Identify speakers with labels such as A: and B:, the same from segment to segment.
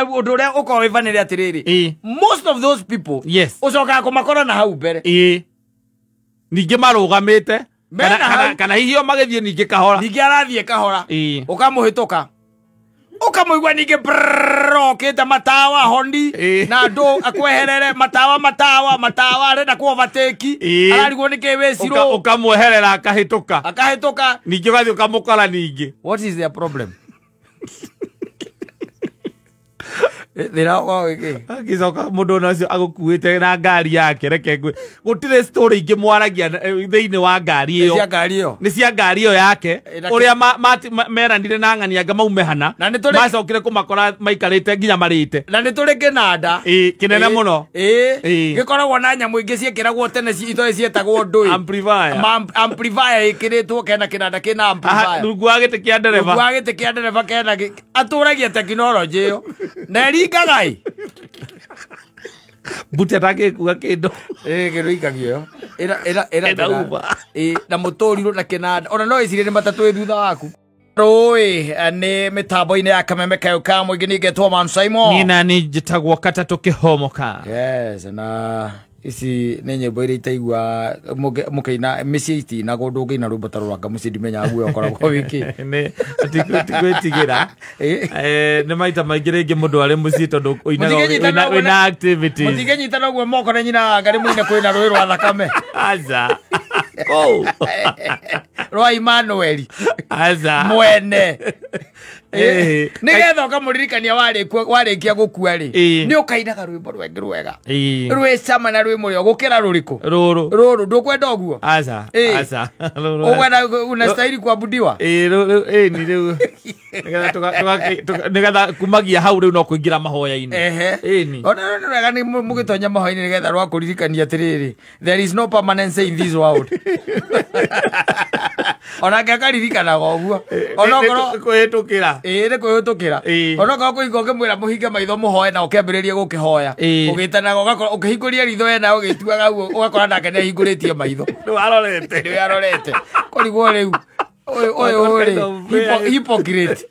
A: Ũndũ ũrĩa ũkoragwo wĩ funny nĩ atĩrĩrĩ, most of those people ũcokaga kũmakora na hau mbere.
B: Ĩĩ, ningĩ marũgamĩte
A: Mena
B: kana, kana,
A: hau.
B: kana hihi o magĩthiĩ ningĩ kahora.
A: Ningĩ arathiĩ kahora, ũkamũhĩtũka, ũkamũigua ningĩ brrrr, okĩte matawa honi na andũ akweherere matawa matawa matawa, arenda kũ overtake, ararigwo nĩkĩ wĩ slow.
B: Ũkamweherera akahĩtũka.
A: Akahĩtũka.
B: Ningĩ ũgathiĩ ũkamũkora ningĩ.
A: What is their problem? Thĩna ũkoragwo wĩ kĩ?
B: Agĩcoka mũndũ ona ũcio agũkuĩte na ngari yake, reke ngwĩ gũtirĩ story ingĩ mwaragia thĩinĩ wa ngari ĩyo.
A: Cia ngari ĩyo.
B: Nĩ cia ngari ĩyo yake.
A: Na
B: ũrĩa meranire na ng'ani anga maume hana.
A: Na nĩ tũrĩ-
B: macokire kũmakora maikarĩte nginya marĩte.
A: Na nĩ tũrĩ kĩnanda.
B: Ĩĩ, kĩnene mũno.
A: Gĩkoragwo na nyamũ ingĩ ciĩkĩragwo tene itoĩ cietagwo ndũĩ.
B: Amplifier.
A: Amplifier ĩkĩrĩtwo kena kĩnanda kĩna amplifier.
B: Rungu wa gĩtĩ kĩa ndereba.
A: Rungu wa gĩtĩ kĩa ndereba kena atũragia tekinoronjĩ ĩyo na ĩringaga ĩ.
B: Mbuti atangĩkuga kĩndũ.
A: Ĩ, kĩndũ ikagio ĩyo. Ĩra
B: Ĩna
A: kĩnanda.
B: Uber.
A: Ĩ, na mũtũrirũ na kĩnanda ona no ĩcirie nĩ matatũ ĩ thutha waku. Rũĩ nĩ mĩtambo-inĩ ya kameme kayo ka mũingĩ, ningĩtwo Man Simon.
B: Nina nĩ njĩtagwo katatũ kĩhomoka.
A: Yes, na ici nĩ nyĩmbo iria itaigua mũkĩina mĩciĩ itinagwo, ndũngĩina rwĩmbo ta rũranga mũciĩ, ndimenyaga guoya ũkoragwo wĩkĩ.
B: Nĩ tigwĩtigĩra. Nĩ maita maingĩ rĩngĩ mũndũ arĩ mũciĩ tondũ ũinaga
A: Mũtingĩnyitana ũguo
B: wĩna activities.
A: Mũtingĩnyitana ũguo moko na nyina wa Ngarĩ mũine kwĩna rũĩ rwa thakame.
B: Aca. Kũu.
A: Rwa Emmanuel.
B: Aca.
A: Mwene. Nĩgetha ũkamũririkania warĩkia gũkua rĩ, nĩ ũkainaga rwĩmbo rwengĩ rwega rwĩ cama na rwĩ mũrĩo gũkĩra rũrĩkũ?
B: Rũrũ.
A: Rũrũ ndũkwenda ũguo?
B: Aca. Aca. Rũrũ.
A: Ũkwenda unastahili kuabudiwa.
B: Ĩĩ, rũrũ ĩĩ ni rĩu. Nĩgetha nĩgetha kumagia hau rĩu no kũingĩra mahoya-inĩ. Ĩĩ ni.
A: Ona nĩ wega nĩ mũgĩtonya mahoya-inĩ nĩgetha rwa kũririkania atĩrĩrĩ, there is no permanence in this world. Onake akaririkanaga ũguo. Ona okorwo
B: kũhĩtũkĩra.
A: Ĩĩ, nĩ kwĩhĩtũkĩra. Ona okorwo kũhinga ũkĩmwĩra mũhinge maitho mũhoe na ũkĩambĩrĩrie gũkĩhoya. Ũgĩtanaga ũgakorwo ũkĩhingũria ritho ena ũgĩtuaga ũguo, ũgakora nake nĩ ahingũrĩtie maitho.
B: Nĩ arorete.
A: Nĩwe arorete. Kũrigwo rĩu ũyũ rĩ, hypocrite.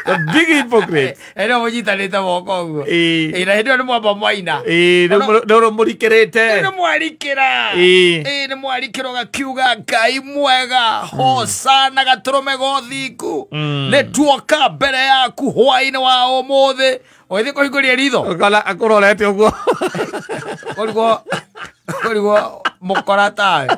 B: The big hypocrite.
A: Ĩno mũnyitanĩte moko ũguo. Ĩĩ, na hĩndĩ ĩyo nĩ mwamba mwaina.
B: Ĩĩ, nĩ ũrũmũrikĩrĩte.
A: Nĩ mwarikĩra. Ĩĩ, nĩ mwarikĩra ũgakiuga Ngai mwega, hosana gatũrũme gothingu. Nĩ tuoka mbere yaku hwaĩ-inĩ wa ũmũthĩ. Ũgĩthiĩ kũhingũria ritho.
B: Ũkona akũrorete ũguo.
A: Kũrigwo mũkora tawe.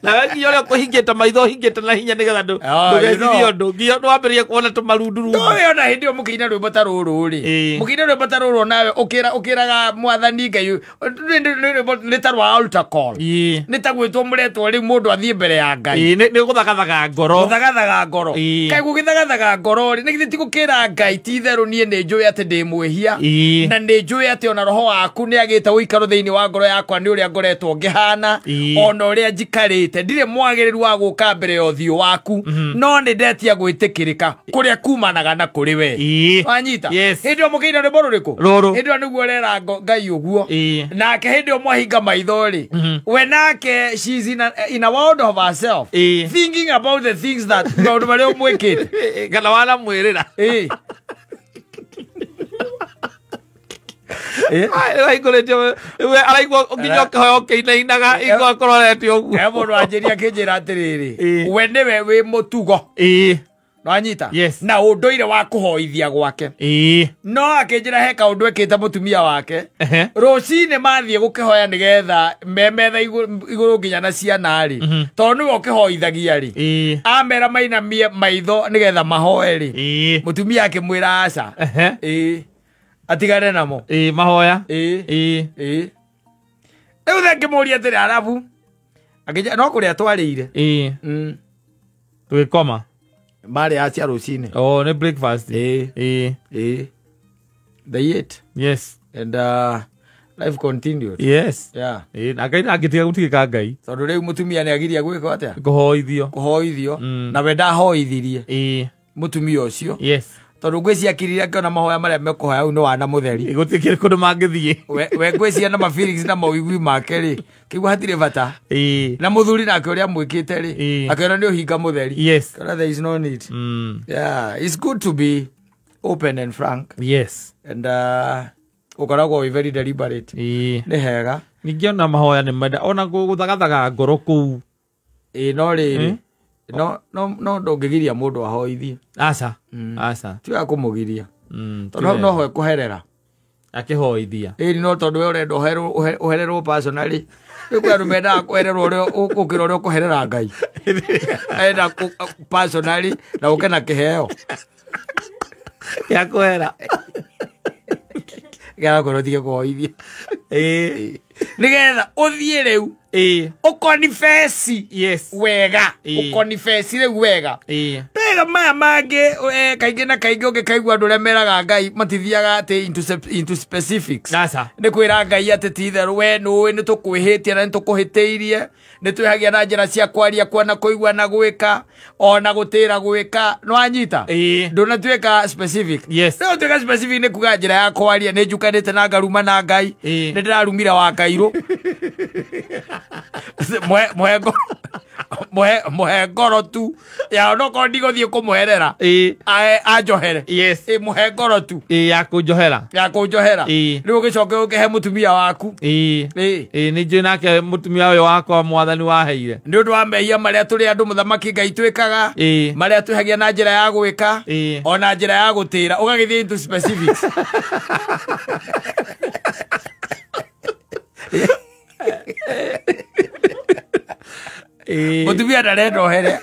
B: Na we nginya ũrĩa ũkũhingĩte maitho ũhingĩte na hinya nĩgetha ndũgecirie ũndũ. Nginya wambĩrĩrie kuona tũmarundurundu.
A: Ndũĩ ona hĩndĩ ĩyo mũkĩina rwĩmbo ta rũrũ rĩ. Mũkĩina rwĩmbo ta rũrũ nawe ũkĩraga mwathani Ngai, nĩ ta rwa altar call. Nĩ ta gwĩtwo mũretwo rĩu mũndũ athiĩ mbere ya Ngai.
B: Ĩĩ, nĩ gũthagathaga ngoro.
A: Gũthagathaga ngoro. Kaĩ gũgĩthagathaga ngoro rĩ, nĩ githĩ ti gũkĩra Ngai ti itherũ niĩ nĩ njũĩ atĩ ndĩ mwĩhia. Na nĩ njũĩ atĩ ona roho waku nĩ agĩte ũikaro thĩinĩ wa ngoro yakwa nĩ ũrĩa ngoretwo ngĩhana, ona ũrĩa njikarĩte. Ndirĩ mwagĩrĩru wa gũka mbere ya ũthiũ waku, no nĩ ndetia gwĩtĩkĩrĩka kũrĩa kumanaga na kũrĩ we. Wanyita?
B: Yes.
A: Hĩndĩ ĩyo mũkĩina rwĩmbo rũrĩkũ?
B: Rũrũ.
A: Hĩndĩ ĩyo nĩguo ũrera Ngai ũguo. Nake hĩndĩ ĩyo mwahinga maitho rĩ, we nake she's in a world of herself. Thinking about the things that maũndũ marĩa ũmwĩkĩte.
B: Kana wanamwĩrĩra. Ai, wahingũrĩtie, we araigua nginya ũkĩhoya ũkĩinainaga, igua akũrorete ũguo.
A: He mũndũ wanjĩria akĩnjĩra atĩrĩrĩ, we nĩwe wĩ mũtugo. Nwanyita?
B: Yes.
A: Na ũndũire wa kũhoithia gwake. No akĩnjĩra he kaũndũ ekĩte mũtumia wake. Rũcinĩ mathiĩ gũkĩhoya nĩgetha me metha igũrũ nginya na ciana rĩ. Tondũ nĩwe ũkĩhoithagia rĩ. Amera mainamie maitho nĩgetha mahoe rĩ. Mũtumia akĩmwĩra aca. Atigane namo.
B: Mahoya.
A: Rĩu thengĩmũria atĩrĩ, arabu. Akĩnjĩra, no kũrĩa twarĩire.
B: Tũgĩkoma.
A: Marĩ a cia rũcinĩ.
B: Oh, nĩ breakfast.
A: They ate.
B: Yes.
A: And life continued.
B: Yes.
A: Yeah.
B: Na Ngai ndangĩtiga gũtigĩka Ngai.
A: Tondũ rĩu mũtumia nĩ agiria gwĩka atĩa?
B: Kũhoithio.
A: Kũhoithio. Na we ndahoithirie. Mũtumia ũcio.
B: Yes.
A: Tondũ ngwĩciria akirire akĩona mahoya marĩa mekũhoya hau nĩ wana mũtheri.
B: Gũtikĩrĩ kũndũ mangĩthiĩ.
A: We ngwĩciria na ma-feelings na mawĩigwi make rĩ, kĩigua hatirĩ bata. Na mũthuri nake ũrĩa amwĩkĩte rĩ, akĩona nĩ ũhinga mũtheri.
B: Yes.
A: Akĩona there is no need. Yeah, it's good to be open and frank.
B: Yes.
A: And ũkoragwo wĩ very deliberate. Nĩ hega.
B: Ningĩ ona mahoya nĩ menda ona gũthagathaga ngoro kũu.
A: Ĩĩ no rĩrĩ. No ndũngĩgiria mũndũ ahoithie.
B: Aca. Aca.
A: Ti wa kũmũgiria. Tondũ no hoe kũherera.
B: Akĩhoithia.
A: Ĩĩ no tondũ we ũrenda ũhererwo personally. Rĩu kwĩ andũ mendaga kũhererwo ũrĩa gũkĩra ũrĩa ũkũherera Ngai. Enda personally na ũke na kĩheo.
B: Ya kũhera.
A: Nĩgetha ngoro ĩtige kũhoithia.
B: Ĩĩ.
A: Nĩgetha ũthiĩ rĩu.
B: Ĩĩ.
A: Ũkonifesi.
B: Yes.
A: Wega. Ũkonifesi rĩu wega.
B: Ĩĩ.
A: Wega maya mangĩ kaingĩ na kaingĩ ũngĩkaigua andũ ũrĩa meraga Ngai matithiaga atĩ into specifics.
B: Aca.
A: Nĩ kwĩra Ngai atĩ ti itherũ we nĩũĩ nĩ tũkwĩhĩtie na nĩ tũkũhĩtĩirie. Nĩ twĩhagia na njĩra cia kwaria kuona kũigua na gwĩka ona gũtĩra gwĩka. Nĩwanyita?
B: Ĩĩ.
A: Ndũnatuĩka specific.
B: Yes.
A: Rĩu ũtuĩka specific nĩ kuga njĩra ya kwaria nĩ njukanĩte na ngaruma na Ngai.
B: Ĩĩ.
A: Nĩ ndĩrarumire wa Kairũ. Mũhe ngoro tu ya onokorwo ndigũthiĩ kũmũherera.
B: Ĩĩ.
A: Anjohere.
B: Yes.
A: Ĩĩ mũhe ngoro tu.
B: Ĩĩ ya kũnjohera.
A: Ya kũnjohera.
B: Ĩĩ.
A: Rĩu ũgĩcoke ũkĩhe mũtumia waku.
B: Ĩĩ.
A: Ĩĩ.
B: Ĩĩ nĩ njũĩ nake mũtumia ũyũ wakwa mwathani waheire.
A: Nĩ ũndũ wa mehia marĩa tũrĩ andũ mũthamaki Ngai twĩkaga.
B: Ĩĩ.
A: Marĩa twĩhagia na njĩra ya gwĩka.
B: Ĩĩ.
A: Ona njĩra ya gũtĩra. Ũgagĩthiĩ into specifics. Mũtumia ndarenda ũhere.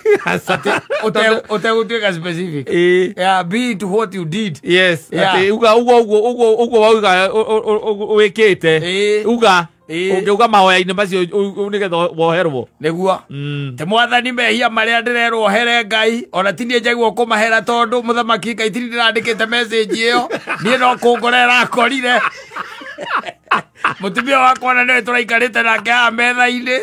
A: Ũtegũtuĩka specific. Yeah, be to what you did.
B: Yes.
A: Yeah.
B: Atĩ uga ũguo wauga wĩkĩte. Uga. Ũngĩuga mahoya-inĩ macio nĩgetha woherwo.
A: Nĩguo. Te mwathani mehia marĩa ndĩrerwo here Ngai ona ti niĩ njagĩrĩirwo kũmahera tondũ mũthamaki Ngai ti niĩ ndĩrandĩkĩte message ĩyo. Niĩ no kũngora ĩrakorire. Mũtumia wakwa ona nĩwe tũraikarĩte nake haha metha-inĩ.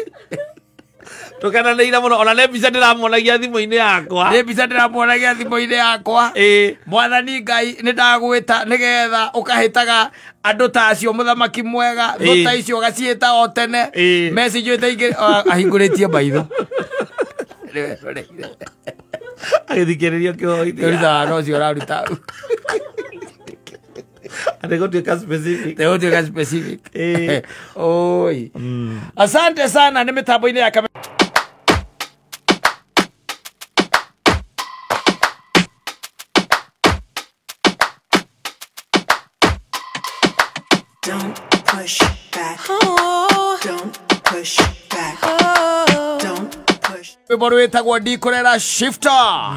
B: Tũkenanĩire mũno ona nĩ mbica ndĩramuonagia thimũ-inĩ yakwa.
A: Nĩ mbica ndĩramuonagia thimũ-inĩ yakwa.
B: Ĩĩ.
A: Mwathani Ngai nĩ ndagwĩta nĩgetha ũkahĩtaga andũ ta acio mũthamaki mwega. Thũ ta icio ũgaciĩta o tene.
B: Ĩĩ.
A: Message ĩtaingĩ ahingũrĩtie maitho.
B: Agĩthikĩrĩria kĩhoithia.
A: Ũrutaga no ũcio ũraruta.
B: Nĩgũtuĩka specific.
A: Nĩgũtuĩka specific.
B: Ĩĩ.
A: Oi. Asante sana nĩ mĩtambo-inĩ ya kamera.
C: Don't push back. Oh. Don't push back. Oh. Don't push.
A: Rwĩmbo rwĩtagwo Ndikurera Shifter.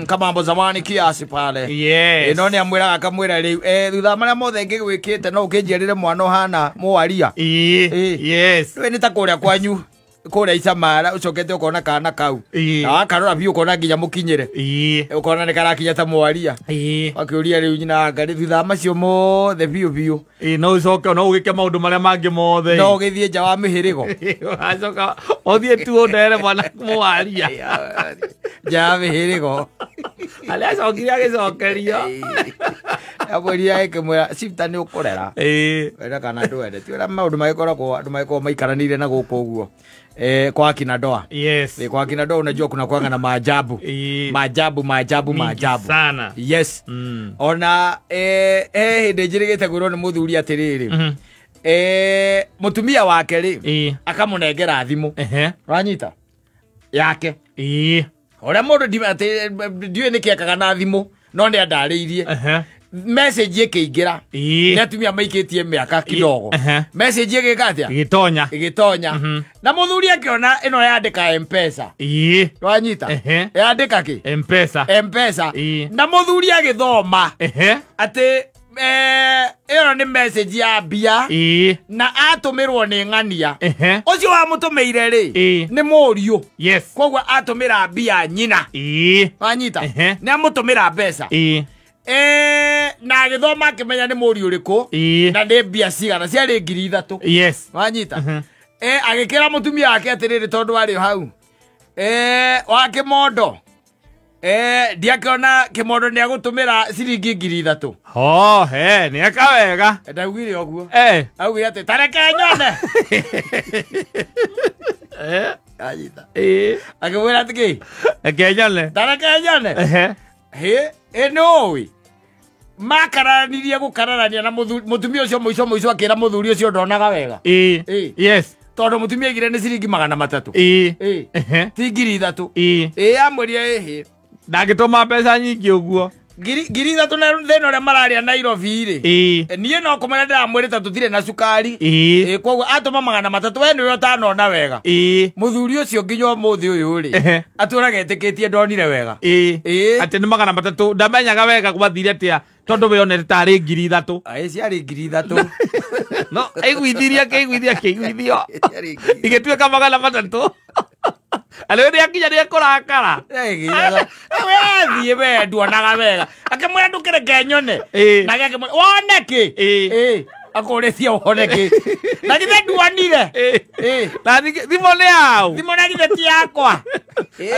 A: Kama zamani kiasi pale.
B: Yes.
A: Ĩno nĩ amwĩraga akamwĩra rĩu thutha marĩa mothe ngĩgwĩkĩte no ũkĩnjiarĩre mwana ũhana mũwaria.
B: Ĩĩ. Yes.
A: Rĩu nĩ ta kũrĩa kwanyu kũrĩa Icamara ũcokete ũkona kana kau. Na wakarora biũ ũkona nginya mũkinyĩre.
B: Ĩĩ.
A: Ũkona nĩ karakinya ta mwaria.
B: Ĩĩ.
A: Akĩũria rĩu nyina anga thutha macio mothe biũ biũ.
B: Ĩĩ no ũcoke no ũgĩke maũndũ marĩa mangĩ mothe.
A: No ũgĩthiĩ nja wa mĩhĩrĩgo.
B: Ũgacoka ũthiĩ tu ũndere mwana mũwaria.
A: Nja wa mĩhĩrĩgo.
B: Arĩa acokire agĩcokerio.
A: Amwĩrire akĩmwĩra Shifter nĩ ũkũrera.
B: Ĩĩ.
A: Wenda kana ndwende. Ti ũrĩa maũndũ magĩkoragwo andũ magĩkoragwo maikaranĩire na gũkũ ũguo. Kwa kina Doa.
B: Yes.
A: Kwa kina Doa unajua kuna kuanga na maajabu. Maajabu maajabu maajabu.
B: Sana.
A: Yes. Ona hĩndĩ njĩrĩgĩte kwĩrwo nĩ mũthuri atĩrĩrĩ. Mũtumia wake rĩ akamũnengera thimũ. Wanyita? Yake.
B: Ĩĩ.
A: Ũrĩa mũndũ ndiũĩ nĩkĩ ekaga na thimũ no nĩ andarĩirie. Message ĩkĩingĩra. Nĩ atumia maikĩtie mĩaka kidogo. Message ĩgĩka atĩa?
B: Ĩgĩtonya.
A: Ĩgĩtonya. Na mũthuri akĩona ĩno yandĩka M-Pesa.
B: Ĩĩ.
A: Wanyita? Yandĩka kĩ?
B: M-Pesa.
A: M-Pesa. Na mũthuri agĩthoma atĩ ĩyo nĩ message ya mbia na atũmĩrwo nĩ ng'ania. Ũcio wamũtũmĩire rĩ nĩ mũriũ.
B: Yes.
A: Koguo atũmĩra mbia nyina. Wanyita? Nĩ amũtũmĩra mbeca. Na agĩthoma akĩmenya nĩ mũriũ ũrĩkũ na nĩ mbia cigana ciarĩ 3,000.
B: Yes.
A: Wanyita? Agĩkĩra mũtumia wake atĩrĩrĩ tondũ arĩ hau. Wa kĩmondo. Ndiakĩona kĩmondo nĩ agũtũmĩra ciringi 3,000.
B: Ho, he, nĩ eka wega.
A: Ndaugire ũguo. Augire atĩ ta reke nyone. Anyita. Akĩmwĩra atĩ kĩ?
B: Reke nyone.
A: Ta reke nyone. Hĩ, ĩ nĩ ũĩ. Makararanirie gũkararania na mũtumia ũcio mũico mũico akĩra mũthuri ũcio ndonaga wega.
B: Yes.
A: Tondũ mũtumia aigire nĩ ciringi 300. Ti 3,000. Amwĩrire ĩhĩ.
B: Ndangĩtũma mbeca nyingĩ ũguo.
A: 3,000 na thĩna ũrĩa mararia Nairobi rĩ. Niĩ no kũmenya ndĩramwĩrĩte tũtirĩ na cukari. Koguo atũma 300 we nĩwe ũtanona wega. Mũthuri ũcio nginya ũmũthĩ ũyũ rĩ. Atũraga etĩkĩtie ndonire wega.
B: Atĩ nĩ 300 ndamenyaga wega gwathire atĩa tondũ we onete tarĩ 3,000.
A: Aĩ ciarĩ 3,000.
B: No aiguithirie akĩiguithia akĩiguithio. Igĩtuĩka 300. Alio ni akinya ni kurakara.
A: We thiĩ we nduonaga wega. Akĩmwĩra ndũkĩreke nyone. Nake akĩmwĩra wone kĩ? Akũrĩtie wone kĩ? Na githĩ nduonire?
B: Na thimũ nĩ yaũ?
A: Thimũ na githĩ ti yakwa.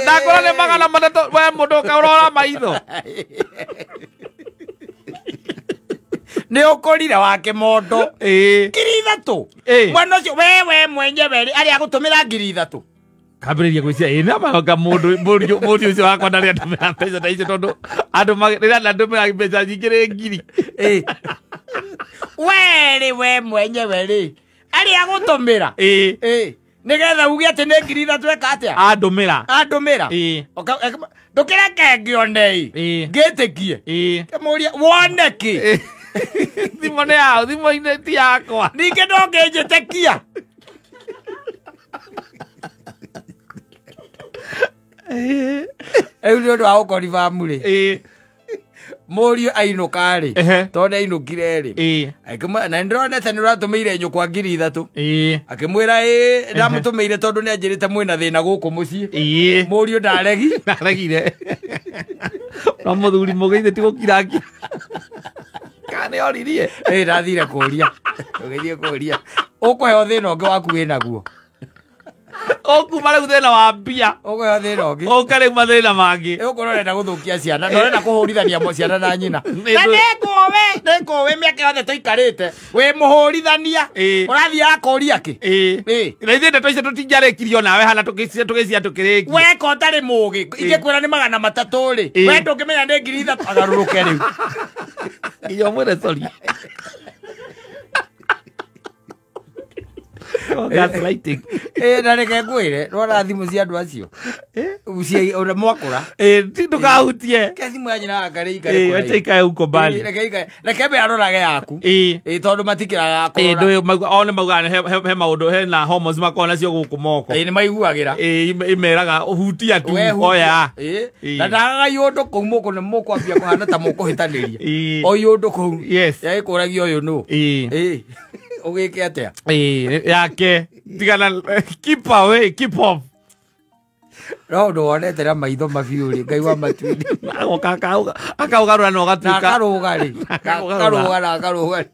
B: Ndakora nĩ 300 we mũndũ ũkaũrora maitho.
A: Nĩ ũkũrire wa kĩmondo. 3,000. Mwana ũcio wewe mwenyewe arĩa agũtũmĩra 3,000.
B: Kambĩrĩria gwĩciria ĩ na maga mũndũ mũndũ ũcio wakwa ndarĩ andũmĩra mbeca ta icio tondũ andũ rĩrĩa ndandũmĩra mbeca nyingĩ rĩ 1,000.
A: We rĩ we mwenyewe rĩ arĩa agũtũmĩra nĩgetha uge atĩ nĩ 3,000 eka atĩa?
B: Andũmĩra.
A: Andũmĩra. Ndũkĩreke ngĩone ngĩtĩkie. Kĩmũrie wone kĩ?
B: Thimũ nĩ yaũ? Thimũ-inĩ ti yakwa.
A: Ningĩ ndũngĩnjĩtĩkia. Rĩu nĩ ũndũ wa gũkoribamu rĩ. Mũriũ ainũka rĩ. Tondũ nĩ ainũkire rĩ. Na nĩndĩronete nĩ ũratũmĩire nyũkwa 3,000. Akĩmwĩra ĩ ndamũtũmĩire tondũ nĩ anjĩrĩte mwĩna thĩna gũkũ mũciĩ. Mũriũ ndaregi.
B: Ndaregire. No mũthuri mũgĩithe ti gũkira ngira. Kana nĩ oririe?
A: Ndathire kũria. Ũgĩthiĩ kũria. Ũkũheo thĩna ũngĩ waku wĩnaguo.
B: Ũkuma rĩu thĩna wa mbia.
A: Ũkũheo thĩna ũngĩ.
B: Ũke rĩu mathĩna mangĩ.
A: Ũkorwo ũrenda gũthũkia ciana. Na ũrenda kũhũrithania ciana na nyina. Na nĩngũĩ, nĩngũĩ mĩaka yothe tũikarĩte. Wĩ mũhũrithania. Ũrathiaga kũria kĩ?
B: Na ithuĩ ndeto icio tũtingĩarĩkirio nawe hana tũgĩcia tũkĩrĩkia.
A: Weka ũtarĩ mũgĩ. Ingĩkwĩra nĩ 300 rĩ. We ndũngĩmenya nĩ 3,000 agarũrũke rĩu.
B: Nginya ũmwĩre sorry. Gaslighting.
A: Na reke ngwĩre, rora thimũ cia andũ acio. Cia mwakũra.
B: Ti ndũkahutie.
A: Reke thimũ ya nyina akarĩ ikare kũraihu.
B: Acha ikae huko mbali.
A: Reke ikae. Reke mbe arorage yaku. Tondũ matikĩraga kũrora.
B: Ndũĩ o nĩ maugaga he maũndũ hena hormones makoragwo nacio gũkũ moko.
A: Nĩ maiguagĩra.
B: Imeraga ũhutia tu oya.
A: Na ndagaga ũndũ kũu mũkũ nĩ mũkwambia kũhana ta mũkũhĩtanĩria. Oi ũndũ kũu. Yagĩkũragia ũyũ nũ. Ũgĩke atĩa?
B: Yake tigana keep away keep off.
A: No ũndũ wonete na maitho mabiũ rĩ Ngai wa matu-inĩ.
B: Agoka akaugarũra na ũgatuĩka.
A: Na akarũga rĩ. Akarũga na akarũga.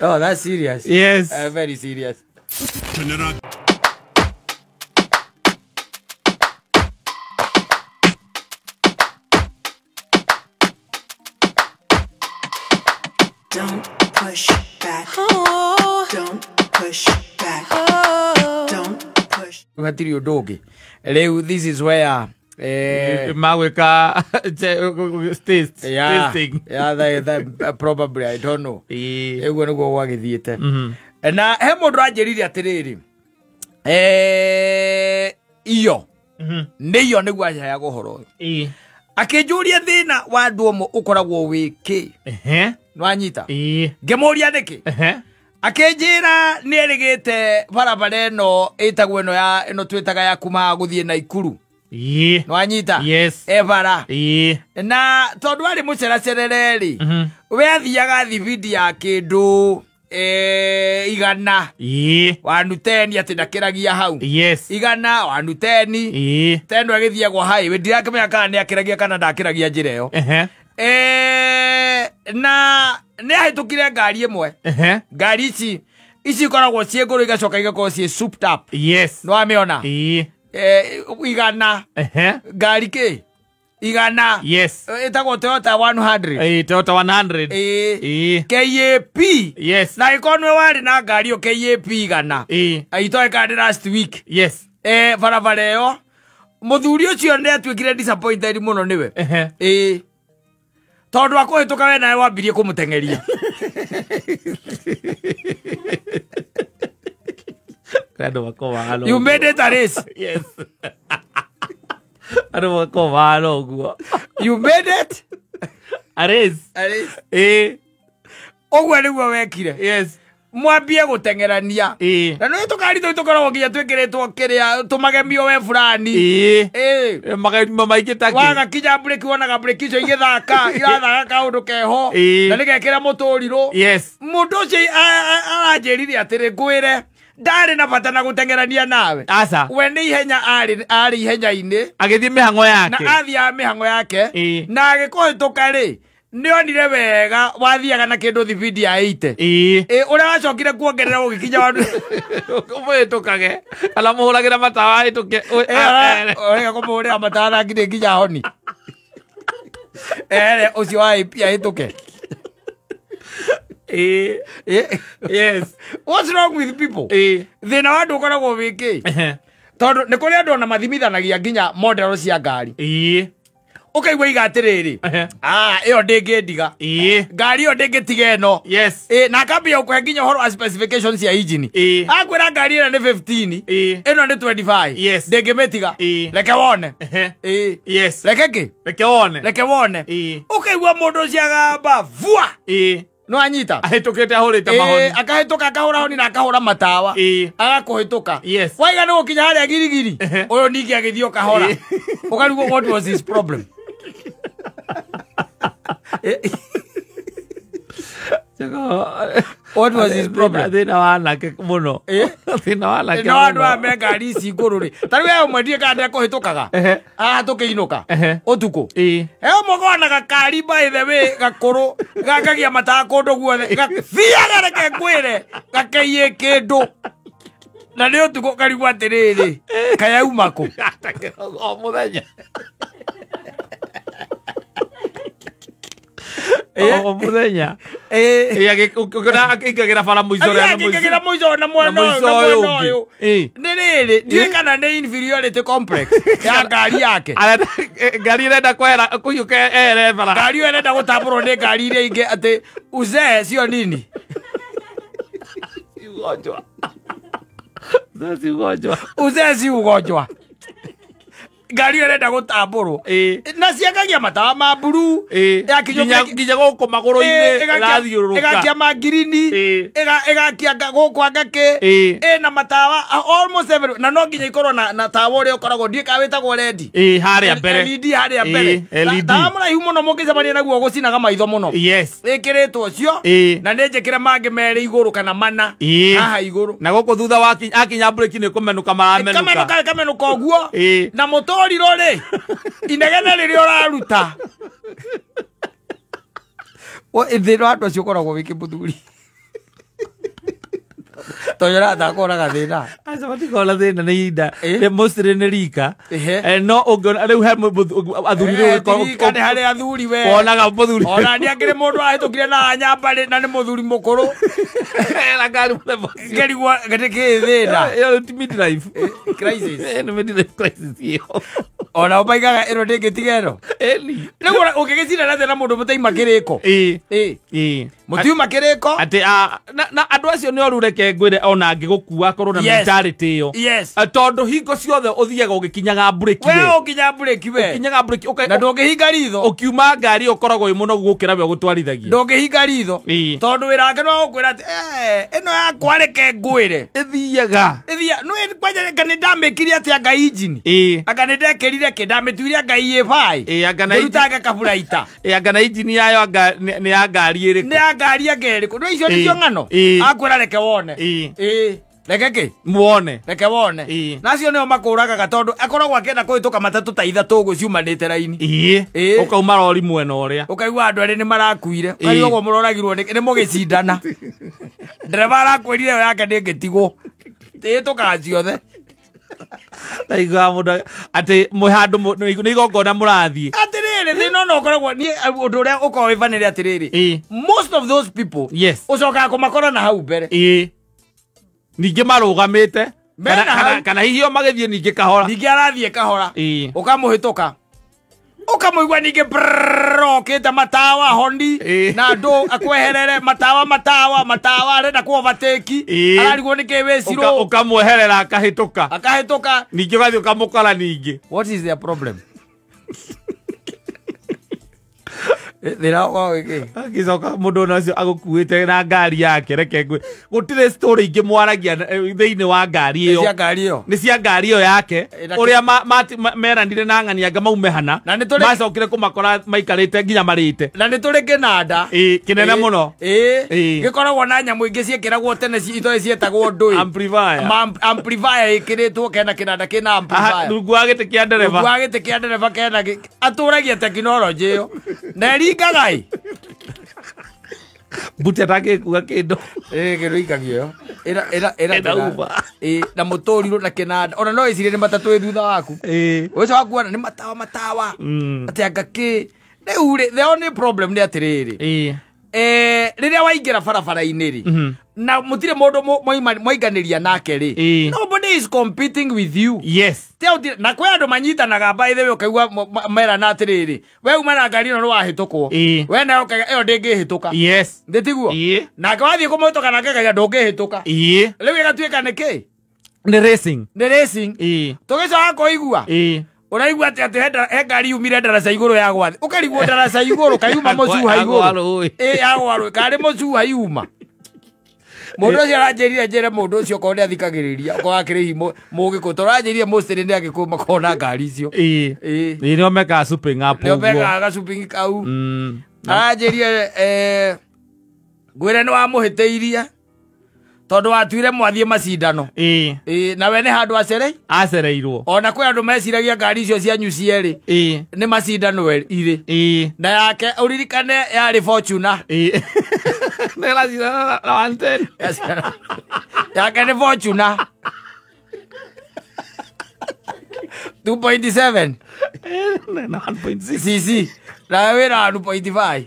A: Oh, that's serious.
B: Yes.
A: Very serious.
C: Don't push back. Don't push back. Don't push.
A: Hatiri ũndũ ũngĩ. Rĩu this is where
B: magwĩka tasting.
A: Yeah, that probably I don't know. Ũguo nĩguo gwagĩthiĩte. Na he mũndũ anjĩrire atĩrĩrĩ. Iyo. Nĩ iyo nĩguo aheaga ũhoro ũyũ. Akĩnjũria thĩna wa andũ amwe ũkoragwo wĩ kĩ. Nwanyita. Ngĩmũria nĩkĩ. Akĩnjĩra nĩ erĩgĩte barabara ĩno ĩtagwo ĩno ya ĩno twĩtaga ya kuma gũthiĩ Naikuru. Nwanyita.
B: Yes.
A: Ebara. Na tondũ arĩ mũceracerere rĩ. We athiaga thibindi ya kĩndũ igana. Wanuteni atĩ ndakĩragia hau.
B: Yes.
A: Igana wanuteni. Teno agĩthiagwo highway ndirakĩmenya kana nĩ akĩragia kana ndakĩragia njĩra ĩyo. Na nĩ ahĩtũkire ngari ĩmwe. Ngari ici ikoragwo ciĩ ngũrũ igacoka igakorwo ciĩ souped up.
B: Yes.
A: Nĩ wamĩona? Igana. Ngari kĩ? Igana.
B: Yes.
A: Ĩtagwo Toyota 100.
B: Toyota 100.
A: KAP.
B: Yes.
A: Na ĩkorwo nĩwe warĩ na ngari ĩyo KAP igana. Itoĩ kana last week.
B: Yes.
A: Barabara ĩyo mũthuri ũcio nĩ atuĩkire disappointed mũno nĩwe. Tondu akũhĩtũka we nawe wambirie kũmũteng'eria. You made it a race.
B: Yes. Andũ makoragwo mahana ũguo.
A: You made it
B: a race.
A: A race.
B: Ĩĩ.
A: Ũguo nĩguo wekire.
B: Yes.
A: Mwambie gũteng'erania.
B: Ĩĩ.
A: Na nĩ tũkari tũu tũkoragwo nginya twĩkĩrĩtwo kĩrĩa tũmagemio we fulani.
B: Ĩĩ.
A: Ĩĩ.
B: Magemio maingĩ ta kĩ?
A: Waga kinya breki wonaga breki icio igĩthaka, irathaka kaũndũ keho.
B: Ĩĩ.
A: Na nĩgekĩra mũtũrirũ.
B: Yes.
A: Mũndũ ũcio aranjĩrire atĩrĩ ngwĩre ndarĩ na bata na gũteng'erania nawe.
B: Aca.
A: We nĩ ihenya arĩ ihenya-inĩ.
B: Agĩthiĩ mĩhang'o yake.
A: Na athiaga mĩhang'o yake.
B: Ĩĩ.
A: Na agĩkũhĩtũka rĩ, nĩonire wega wathiaga na kĩndũ thibindi ya 80.
B: Ĩĩ.
A: Ĩ ũrĩa wacokire kuongerera ũgĩkinya wandu.
B: Ũmũhĩtũkage. Kana mũhũragĩra matawa ahĩtũke.
A: Ũrega kũmũhũrĩra matawa na nginya nginya honi. Ere ũcio wa AP ahĩtũke.
B: Ĩĩ. Yes.
A: What's wrong with people?
B: Ĩĩ.
A: Thĩna wa andũ ũkoragwo wĩ kĩ? Tondũ nĩ kũrĩ andũ ona mathimithanagia nginya model cia ngari.
B: Ĩĩ.
A: Ũkaigua iga atĩrĩrĩ, ĩyo ndĩngĩndiga.
B: Ĩĩ.
A: Ngari ĩyo ndĩngĩtiga ĩno.
B: Yes.
A: Ĩĩ, na akambia gũkũhe nginya ũhoro wa specifications cia engine.
B: Ĩĩ.
A: Akwĩra ngari ĩno nĩ 15.
B: Ĩĩ.
A: Ĩno nĩ 25.
B: Yes.
A: Ndĩngĩmĩtiga.
B: Ĩĩ.
A: Reke wone. Ĩĩ.
B: Yes.
A: Reke kĩ?
B: Reke wone.
A: Reke wone.
B: Ĩĩ.
A: Ũkaigua mũndũ ũcio agamba vua.
B: Ĩĩ.
A: No anyita.
B: Ahĩtũkĩte ahũrĩte mahoni.
A: Akahĩtũka akahũra honi na akahũra matawa.
B: Ĩĩ.
A: Agakũhĩtũka.
B: Yes.
A: Waiga nĩ gũkinya harĩa girigiri. Ũyũ ningĩ agĩthiĩ o kahora. Ũkarigwo what was his problem? What was his problem?
B: Thĩna wa anake mũno. Thĩna wa anake
A: No andũ aya me ngari ici ngũrũ rĩ. Ta rĩu he ũmwe ndiĩ kana ndekũhĩtũkaga. Haha tũkĩinũka. Ũtukũ.
B: Ĩĩ.
A: He ũmwe ũkoragwo gakari by the way gakũrũ gakagia matawa kũndũ guothe. Gathiaga reke ngwĩre gakeiye kĩndũ. Na nĩ ũtukũ karigwo atĩrĩrĩ kayauma kũ?
B: O mũthenya. O mũthenya. Akĩingagĩra bara mũico ũrĩa na mũico.
A: Akĩingagĩra mũico na mwena ũyũ. Nĩ rĩrĩ, ndiũĩ kana nĩ inferiority complex ya ngari yake.
B: Ngari ĩrenda kwehera kũhiũka ehere bara.
A: Ngari ĩyo ĩrenda gũtambũrwo nĩ ngari iria ingĩ atĩ uzee sio nini.
B: Si ugonjwa. Uzee si ugonjwa.
A: Uzee si ugonjwa. Ngari ĩyo ĩrenda gũtambũrwo. Na ciakagia matawa ma blue.
B: Nginya gũkũ magũrũ-inĩ ĩrathiũrũrũka.
A: Ĩgakia ma ngirini. Ĩgakia gũkũ anga kĩ. Ĩna matawa almost every. Na no nginya ikorwo na tawa ũrĩa ũkoragwo ndiũĩ kana wĩtagwo LED.
B: Harĩa mbere.
A: LED harĩa mbere. Tawa mũraihu mũno mũngĩcemania naguo gũcinaga maitho mũno.
B: Yes.
A: Ĩkĩrĩtwo ũcio. Na nĩ njĩkĩre mangĩ merĩ igũrũ kana mana. Haha igũrũ.
B: Na gũkũ thutha akinya breki nĩ kũmenũka maramenũka.
A: Kamenũka ũguo. Na mũtũrirũ rĩ, inegene rĩrĩa ũraruta. Thĩna wa andũ acio ũkoragwo wĩ kĩ mũthuri? Tondũ ũrathaka ona gathĩna.
B: Aca matikoragwo na thĩna nĩ ihinda. Mostly nĩ rika. No ũngĩona rĩu he athuri rĩu
A: rika nĩ harĩ athuri we.
B: Wonaga mũthuri.
A: Ona nĩ akĩrĩ mũndũ ahĩtũkire na nyambarĩ na nĩ mũthuri mũkũrũ.
B: Na ngari mũthemba ũcio.
A: Ngerigwo nĩ kĩĩ thĩna?
B: Ĩyo ti midlife
A: crisis.
B: Ĩyo nĩ midlife crisis ĩyo.
A: Ona ũmaigaga ĩno ndĩngĩtiga ĩno.
B: Ĩni.
A: Rĩu ũngĩgĩcindana atĩa na mũndũ mũtaima kĩrĩko?
B: Ĩĩ.
A: Mũtiuma kĩrĩko?
B: Atĩ na andũ acio nĩ oru reke ngwĩre ona angĩgũkua akorwo na mentality ĩyo.
A: Yes.
B: Tondũ hingo ciothe ũthiaga ũgĩkinyaga breki
A: we. We ũkinya breki we.
B: Ũkinyaga breki
A: na ndũngĩhinga ritho.
B: Ũkiuma ngari ũkoragwo wĩ mũnogu gũkĩra we ũgũtwarithagia.
A: Ndũngĩhinga ritho. Tondũ wĩra wake no gũkwĩra atĩ ĩno yakwa reke ngwĩre.
B: Ĩthiaga.
A: Ĩthiaga. No kwanja anga nĩ ndamĩkire atĩ anga injini. Anga nĩ ndekĩrire kĩ ndamĩtuire anga EA5.
B: Anga na
A: ndĩrutanga kaburaita.
B: Anga na injini yayo anga nĩ ya ngari ĩrĩkũ.
A: Nĩ ya ngari anga ĩrĩkũ. No icio nĩcio ng'ano. Akwĩra reke wone. Reke kĩ?
B: Muone.
A: Reke wone. Na acio nĩo makũragaga tondũ akoragwo akĩenda kũhĩtũka matatũ ta ithatũ ũguo ciumanĩte raini.
B: Ũkauma rori mwena ũrĩa.
A: Ũkaigua andũ erĩ nĩ marakuire. Ũkaigua ũguo mũroragirwo nĩ mũgĩcindana. Ndereba arakwĩrire ĩyo yake ndĩngĩtigwo. Ĩhĩtũkaga ciothe.
B: Ndaiguaga mũndũ atĩ mwĩ handũ nĩ igongona mũrathiĩ.
A: Atĩrĩrĩ thĩna no ũkoragwo niĩ ũndũ ũrĩa ũkoragwo wĩ vanĩrĩ atĩrĩrĩ. Most of those people ũcokaga kũmakora na hau mbere.
B: Ningĩ marũgamĩte kana hihi o magĩthiĩ ningĩ kahora.
A: Ningĩ arathiĩ kahora. Ũkamũhĩtũka. Ukamũigua ningĩ okĩte matawa honi na andũ akweherere matawa matawa matawa arenda ku overtake ararigwo nĩkĩ wĩcirwo
B: ukamweherera akahĩtũka
A: akahĩtũka
B: ningĩ ũgathiĩ ũkamũkora ningĩ.
A: What is their problem? Thĩna wao gĩkĩ
B: Agĩcoka mũndũ ona ũcio agũkuĩte na ngari yake reke ngwĩ gũtirĩ story ingĩ mwaragia thĩinĩ wa ngari ĩyo
A: cia ngari ĩyo
B: nĩ cia ngari ĩyo yake
A: Na
B: ũrĩa meranire na ng'ani anga maume hana
A: Na nĩ tũrĩ-
B: macokire kũmakora maikarĩte nginya marĩte
A: na nĩ tũrĩ kĩnanda
B: Ĩĩ, kĩnene mũno
A: ĩĩ gĩkoragwo na nyamũ ingĩ ciĩkĩragwo tene itoĩ ciĩtagwo ndũĩ
B: amplifier
A: amplifier ĩkĩrĩtwo kena kĩnanda kĩna
B: Aha,
A: amplifier
B: rungu wa gĩtĩ kĩa
A: rungu
B: ndereba
A: wa gĩtĩ kĩa ndereba kena atũragia tekinoronjĩ ĩyo na ĩringaga ĩ
B: mbuti atangĩkua kĩndũ
A: ĩĩ kĩndũ ikagio ĩyo ĩra ĩra
B: Ĩna uba.
A: ĩĩ na mũtũrirũ na kĩnanda ona no ĩcirie nĩ matatũ ĩ thutha waku
B: Ĩĩ.
A: ũcio wakuona nĩ matawa matawa
B: Mm.
A: atĩ anga kĩ rĩu rĩ the only problem nĩ atĩrĩrĩ
B: Ĩĩ.
A: Rĩrĩa waingĩra barabara-inĩ rĩ na mũtirĩ mũndũ mwainganĩria nake rĩ
B: Ĩĩ.
A: nobody is competing with you
B: Yes.
A: Te ũtire- na kwĩ andũ manyitanaga by the way ũkaigua merana atĩrĩrĩ we uma na ngari ĩno nĩwahĩtũkwo
B: Ĩĩ.
A: we nayo ũkaiga ĩyo ndĩngĩhĩtũka
B: Yes.
A: ndĩ tiguo
B: Ĩĩ.
A: nake wathiĩ kũmũhĩtũka nake akaiga ndũngĩhĩtũka
B: Ĩĩ.
A: rĩu ĩgatuĩka nĩ kĩ
B: Nĩ racing.
A: nĩ racing
B: Ĩĩ.
A: tũgĩcoka kũigua
B: Ĩĩ.
A: ũraigua atĩ atĩ he ngari yumire ndaraca igũrũ ya gwa thĩ ũkarigwo ndaraca igũrũ kayuma mũcuha
B: Yagwa
A: igũrũ
B: rũĩ.
A: ĩ yagwa rũĩ karĩ mũcuha yuma mũndũ ũcio aranjĩrire njĩre mũndũ ũcio okorwo nĩ athikagĩrĩria okorwo akĩrĩ hihi mũgĩkũyũ tondũ aranjĩrire mostly nĩ agĩkũyũ makoragwo na ngari icio
B: Ĩĩ.
A: ĩ
B: Ĩĩ nĩo mekaga souping up
A: nĩo
B: ũguo.
A: mekaga gacupingi kau
B: Mm.
A: aranjĩrire ngwĩre nĩ wamũhĩtĩirie tondũ watuire mwathiĩ macindano
B: Ĩĩ.
A: ĩ nawe nĩ handũ acerei
B: Acereirwo.
A: ona kwĩ andũ meciragia ngari icio cianyu cierĩ
B: Ĩĩ.
A: nĩ macindano irĩ
B: Ĩĩ.
A: na yake ũririkane yarĩ Fortuner
B: Ĩĩ. Nĩ ĩracindana na 110.
A: yake nĩ Fortuner 2.7
B: Ĩĩ, na 1.6.
A: cc nawe wĩna 1.5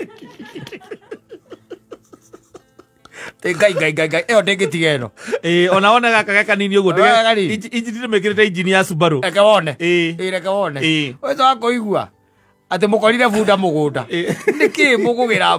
A: Ĩ, ngai ngai ngai ngai ĩyo ndĩngĩtiga ĩno
B: Ĩĩ, ona wone gaka ge kanini ũguo
A: Gaka kanini.
B: Injini ndĩmĩkĩrĩte injini ya Subaru.
A: reke wone
B: Ĩĩ.
A: Ĩ, reke wone
B: Ĩĩ.
A: ũcio wa kũigua atĩ mũkorire bunda mũgũnda
B: Ĩĩ.
A: nĩkĩ mũgũgĩra